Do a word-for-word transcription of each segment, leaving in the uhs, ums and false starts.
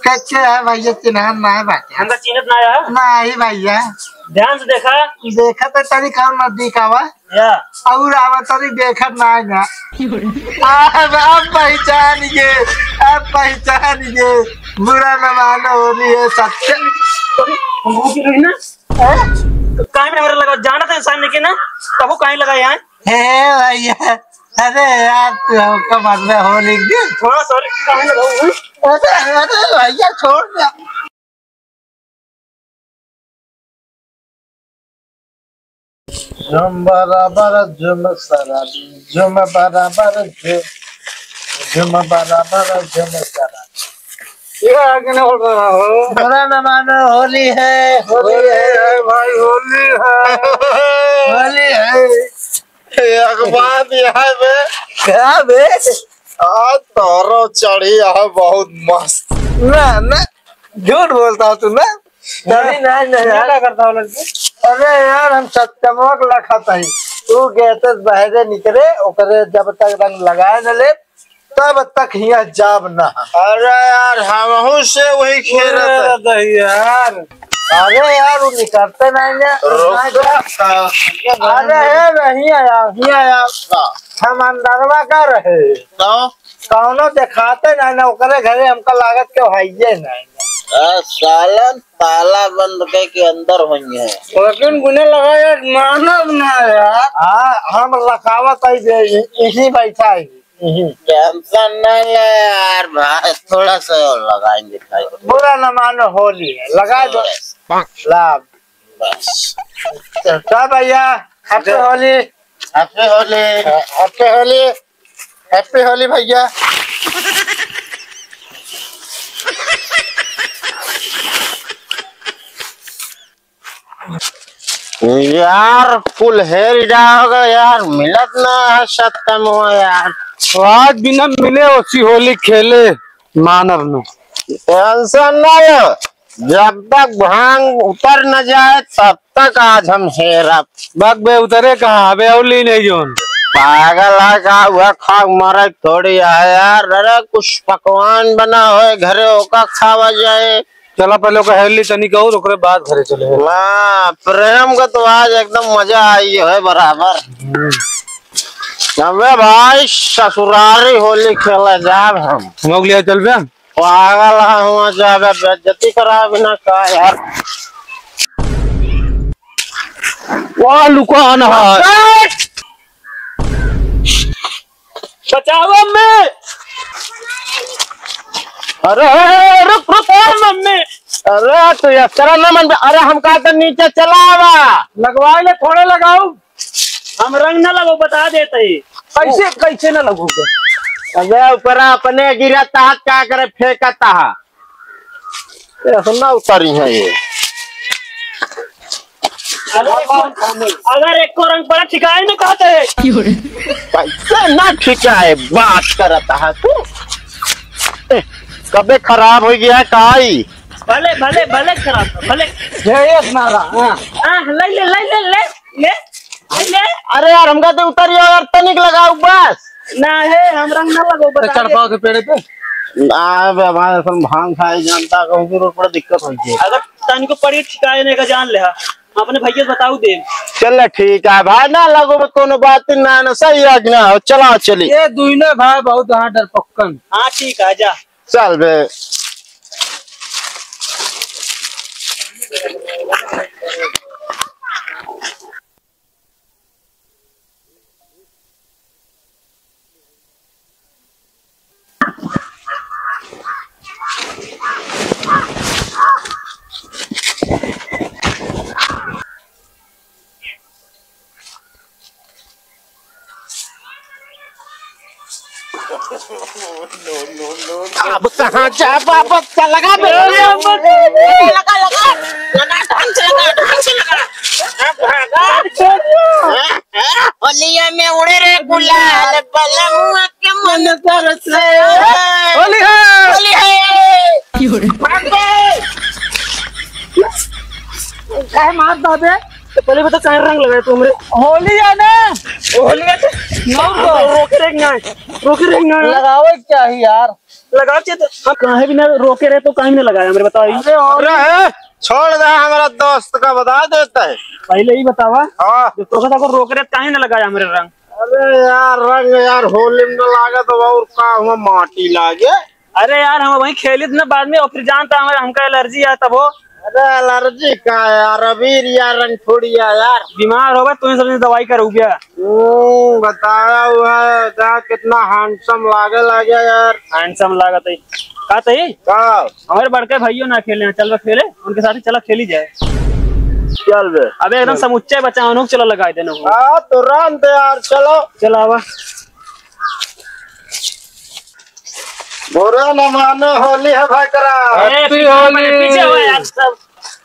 कैसे है भैया, चिन्हान ना है बाटे। हमका चिन्हत ना है? नाही भैया। ध्यान से देखा। देखा तो तनी कौन नजदीक आवा। या। और आवा तनी देखत ना है ना। अब, अब पहचान गए, अब पहचान गए। बुरा न मानो, होली है सत्य। तो हम भूख रही ना? हैं? तो काहे में हमरा लगा? जानत है इंसान लेके ना, तबो काहे लगा यहाँ? हे भैया, अरे यार, तू हमको मतलब होली के दिन। हाँ, सॉरी, काहे लगा? अरे, अरे भैया, छोड़ दे। झुम बराबर झुम सारा, झुम बराबर झुम, झुम बराबर झुम सारा। ये आगे ना बोल रहा हो। बुरा न मानो, होली है, होली होली है। है भाई, होली है। होली है। एक बात यह है बे। क्या बे? आज तोरो चढ़ी है बहुत मस्त। ना, ना, झूठ बोलता तू ना। तभी ना, ना ये यार। क्या करता हो लड़की? अरे यार, हम सत्यमवा के लखत हई। तू गैसेस बहरे निकले, ओकरे जब तक रंग लगाए न ले, तब तक हियाँ जाब ना। अरे यार, हमहू से वही खेलत है। अरे यार। अरे यार, वो निकलते नहीं ना। रुक ना जा। अरे हे, नहीं आया, नहीं आया। हाँ। हम अंदरवा का रहे। तो? कौनो देखाते नहीं ना, ओकरे घरे हमका लागत के हइये नहीं। आ, सालन ताला बंद करके अंदर होइहैं। लेकिन गुने लगा यार, मानब ना यार। हाँ, हम लखावत है जे इ-, इही बैठा है, इही। टेंशन नहीं ले यार भाई, थोड़ा सा और लगाएंगे भाई। बुरा न मानो, होली है, लगा दो। बस। लाभ। बस। तो भैया, हैप्पी होली। हैप्पी होली। हैप्पी होली। हैप्पी होली भैया। यार, कुल हेर जाओगे यार, मिलत ना है सत्यमवा यार। तो आज बिना मिले ओसी होली खेले मानव नु। टेंशन ना लो, जब तक भांग उतर न जाए तब तक आज हम हेरब। बक बे, उतरे कहाँ? अबे और ली नहीं जोन। पागल है का? वह खा मरे थोड़ी है यार। अरे कुछ पकवान बना होए घरे, ओका खावा जाए। चला पहले ओका हेर ली तनिक और, ओकरे बाद घरे चले। वाह, प्रेम का तो आज एकदम मजा आई है बराबर। हम्म। अबे भाई, ससुरारी होली खेला जाब हम। हम लोग ले चल बे। पागल है, हुआ जाबे, बेइज्जती करावे ना का यार। वाह, लुकान है। बचाओ अम्मी। अरे, अरे, रुक, रुक, ए मम्मी। अरे, तू इस तरह ना मन, अरे, हम कहा तो नीचे चला आवा। लगवाए ले, थोड़े लगाऊ। हम रंग ना लगो, बता देते ही। कैसे, कैसे ना लगोगे? अबे, ऊपर अपने गिरता हाथ का करे, फेंकता है। ए, हम ना उतारी है ये। अगर, अगर एक को रंग पड़ा, ठिकाए में कहते हैं। कैसे ना ठिकाए, बात करता है तू। ए, कबे खराब हो गया है काई? भले, भले, भले खराब, भले। ये एक नारा, हाँ। हाँ, ले ले, ले ले, ले, ले, ले ले। अरे यार, हमका तो उतारियो यार, तनिक लगाओ बस। ना है, हम रंग ना लगो, तो बता चढ़ दे। पाओ थे पेड़े पे? ना, अब हमारे सन भांग खाए जानता, कहूँ की रोड पर दिक्कत होई है। अगर तनिको पड़ी ठिकाए नहीं का जान ले, हाँ। अपने भैया से बताऊ दे। चल ठीक है भाई, ना लगो, कोनो बात ना, ना सही है कि ना, चला चली। ये दुइने भाई बहुत हाँ डरपोकन। हाँ ठीक है, जा। चल बे। अब कहाँ जा बाबा? लगा बे। लगा, लगा। लगा, ढंग से लगा, ढंग से लगा। अब भागा। होलिया में उड़े रे गुलाल, बलमुआ के मन तरसे। होली है। होली है। भाग बे। काहे मार दबे? पहले बता, काहे रंग लगाए तू हमरे? होली है ना? होली है तो ना तो। रोके रहे ना, रोके रहे ना। लगावे क्या ही यार? लगाओ चे तो। हम काहे बिना रोके रहे तो काहे ना लगाया हमरे, बताओ ये। अरे, अरे, छोड़ दे, हमारा दोस्त का बता देता है। पहले ही बतावा। हाँ। जो तोका को रोके रहे, काहे ना लगाया हमरे रंग? अरे यार, रंग यार, होली में ना लागे तो और का हुआ, माटी लागे। अरे यार, हम वहीं खेलित ना बाद में, और फिर जानता हमारे, हमका एलर्जी है तब हो। अरे एलर्जी का यार, अबीर यार रंग थोड़ी है यार। बीमार होगा, तुम्हें सबसे दवाई का रुपया। हम्म, बताया हुआ है, जा कितना हैंडसम लागे लागे यार। हैंडसम लागत है। का तही? का? हमारे बड़के भाइयों ना खेले हैं, चल बे खेले, उनके साथ ही चला खेली जाए। चल बे। अबे एकदम चल। समुच्चा बचा, उन्होंने चला लगाए देना हो। हाँ, तो राम दे यार, चलो। चला आवा। बुरा न मानो, होली है भाई करा। ए, Happy पीछे होली। पीछे हो यार सब।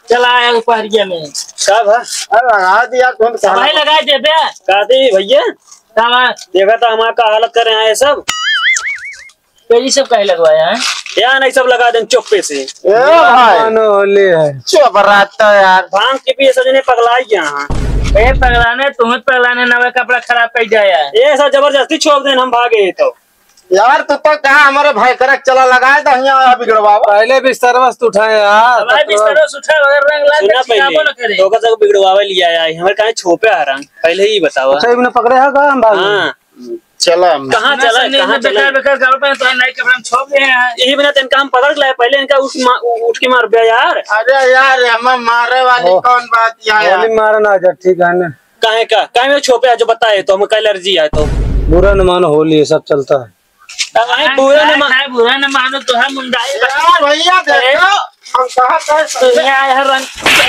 चला आया उपहरिया में। सब है? अरे लगा दिया, तुम सब भाई लगा दे बे। का दी भैया? का बा? देखा था हमारा का हालत करे हैं ये सब। तो ये सब काहे लगवाया है? या नहीं, सब लगा दें चुप्पे से। ए भाई। मानो होली है। चुप रहता यार। भांग के पिए सजने पगलाई गया हाँ। ए पगलाने, तुम्हें पगलाने नवा कपड़ा खराब कर जाया। ये सब जबरदस्ती छोप देन, हम भागे तो। यार, तू तो कहा हमारे भाई करक चला लगाए तो यहाँ आया बिगड़वावा। पहले बिस्तरवा से उठाए यार। भाई बिस्तरवा से उठा, अगर रंग लाग सुना तो चिल्लाबो पहले, न करे। तो का सब बिगड़वावे लिया आए, हमारे काहे छोपे आ रंग, पहले ही बतावा। अच्छा, इबने पकड़े है का हम भाग? हाँ। चला हम। कहाँ सुना चला, सुनी कहाँ में चला? बेकार, बेकार गाँव पे तो नए कपड़ा में छोप गए हैं। यही बिना तो इनका हम पकड़ के लाए, पहले इनका उठ मा-, उ-, उठ के मार बे यार। अरे यार, हमें मारे वाली ओ। कौन बात यहाँ है? गोली मारना जा, ठीक है ना? काहे का? काहे में छोपे आज बताए तो, हमका एलर्जी आए तो। बुरा न मानो, होली है, सब चलता है। अब भाई बुरा न मा- नहीं, बुरा न मानो तो हम मुंडाई यार भैया देखो, हम कहा था तो यहाँ है रंग,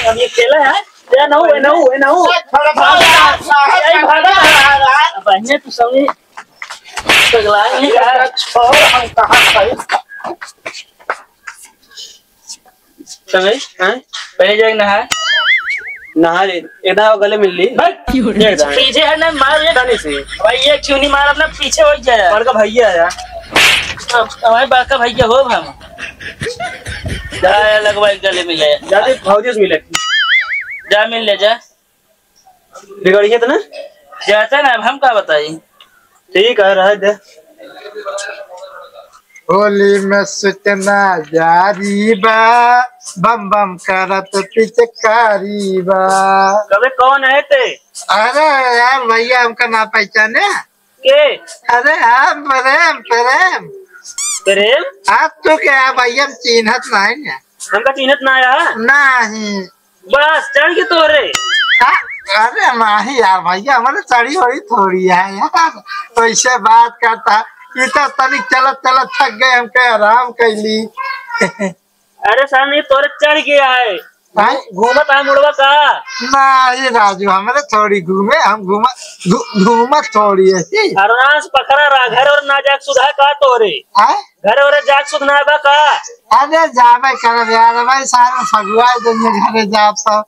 अब ये खेला है। ए नहु, ए नहु, ए नहु। ए भागा, ए भागा। अब बहने तू सभी पगला है यार। छोड़, हम कहा था। समझ? हाँ? पहले जाके नहा। नहा ले। इधर आओ, गले मिल ली। बस। ये इधर। पीछे है ना, मार ये। इधर नहीं से। भाई, ये चूनी मार अपना पीछे हो गया यार। बड़का भैया है यार। अब हमारे बड़का भैया हो हम। जा यार, लगवा एक गले मिल ले। जा दे, भौजी से मिले। जा मिल ले, जा। बिगड़िए तो ना? जाता ना, अब हम का बताई? ठीक है, रह दे। होली में सुतना जारी बा, बम बम करत पिचकारी बा। कबे कौन है ते? अरे यार भैया, हमका ना पहचाने? के? अरे हम प्रेम, प्रेम। प्रेम? आप तो क्या भैया, हम चिन्हत नहीं है। हमका चिन्हत ना आया? नहीं। बस, चढ़ के तोरे। का? अरे नाही यार भैया, हमारे चढ़ी वढ़ी थोड़ी है यार, तो ऐसे बात करता है। ये तो तनिक चलत चलत थक गए, हम कहे आराम कैली। अरे साहब, नहीं तोरे चढ़ गया है। हैं? घू-, घूमत है मुड़वा का? नाही राजू, हमारे थोड़ी घूमे, हम घूमत, घू-, घूमत थोड़ी है। आराम से पकड़ा रहा, घर और ना जाके सुधा का तोरे। हैं? घर और जाके सुधना बा का? अरे जाबे करब यार, भाई सारे फगुआ दुनिया घरे जाब तो।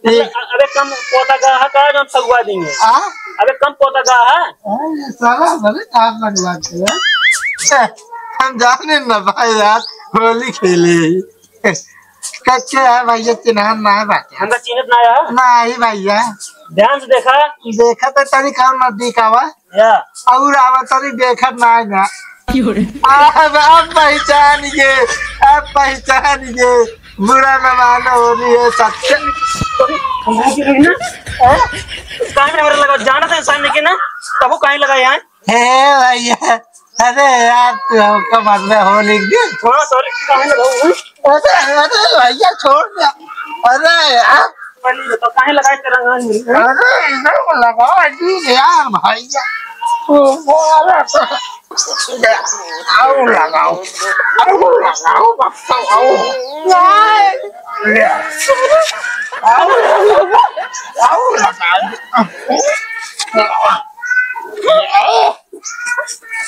मतलब, अ-, अबे कम पोता का है का जो हम फगुआ देंगे? हाँ? अबे कम पोता का है? हाँ, ये साला बड़े काम लगवाते हैं। हम जाने ना भाई यार, होली खेले ही। कच्चे है भैया, चिन्हान ना है बात। हमका चिन्हत ना है? नाही भैया। ध्यान से देखा। देखा तो तनी कौन नजदीक आवा। या। और आवा तनी देखत ना है ना। क्यों रे? अब, अब पहचान गए, अब पहचान गए। बुरा न मानो, होली है सच्चा। काहे में हमरा लगा? जानत है इंसान लेकिन ना, तबो काहे लगा यहाँ? हे भैया, अरे यार, तू हमको मतलब होली के दिन। थोड़ा sorry, काहे लगा? अरे, अरे भैया, छोड़ दे। अरे यार। पानी बताओ, काहे लगाए तेरा नाम? अरे, इधर को लगाओ, अजीब यार, भैया। ओ, वो वाला तो। आओ लगाओ, आओ लगाओ, बक्सा आओ। ले। आओ, आओ लगाओ।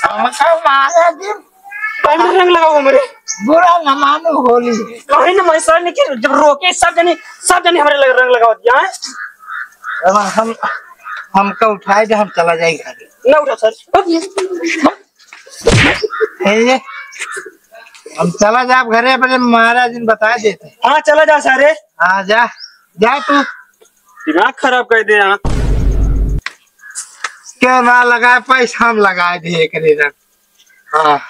हमका मारा दिन। पानी रंग लगाओ हमरे। बुरा न मानो होली। कहीं ना मैं सर ने कि जब रोके सब जने, सब जने हमरे लग-, रंग लगाओ दिया है। अब हम, हमका उठाए दे, हम चला जाए घर। ना उठा सर। ए, हम चला जाब घरे, अपने महाराज जी ने बता देते। हाँ, चला जा सारे। हाँ, जा, जा तू। दिमाग खराब कर दे यहाँ। क्यों ना लगाए, पैसा हम लगाए दे एकरे रंग। हाँ।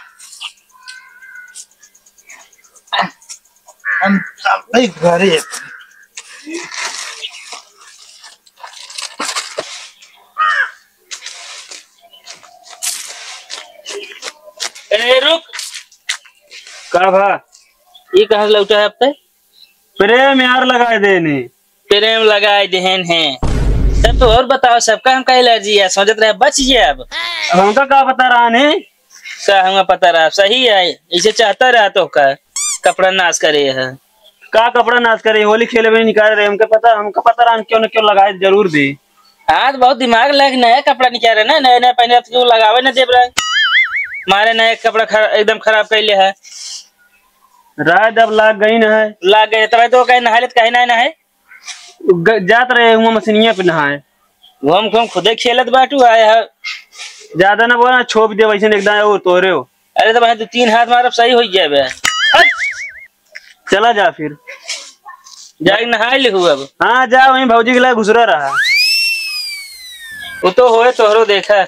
हम चलते घरे। ए, रुक। का भा? ई कहाँ से लौटा है अब तक? प्रेम यार लगाए देने। प्रेम लगाए देहन है। तब तो और बताओ, सबका हमका एलर्जी है, सोचत रहे बच गया अब। अब हमका का पता रहा ने? का हमका पता रहा, सही है, इसे चाहता रहा तो का कपड़ा नाश करे है। का कपड़ा नाश करे, होली खेले में निकाल रहे, हमका पता, हमका पता रहा क्यों न क्यों लगाए जरूर दे। आज बहुत दिमाग लग, नया कपड़ा निकाल रहे ना, नया नया पहने तो क्यों लगावे ना देब रहे, मारे नया कपड़ा खरा-, एकदम खराब कर ले है। रात अब लाग गई न है। लाग गए, तब तो कहे नहाए ले तो कहे ना नहाए। ग-, जात रहे हुआ मशीनिया पे नहाए। वो हम, हम खुदे खेलत बाटू आए है। ज्यादा ना बोला, छोप दे वैसे एकदम वो तोरे हो। अरे तो भाई, तू तीन हाथ मारब, सही हो जाए बे। हट! चला जा फिर। जाके नहाए लिहू अब। हाँ, जा, वहीं भौजी के लिए घुसरा रहा। वो तो होए तोहरो देखा।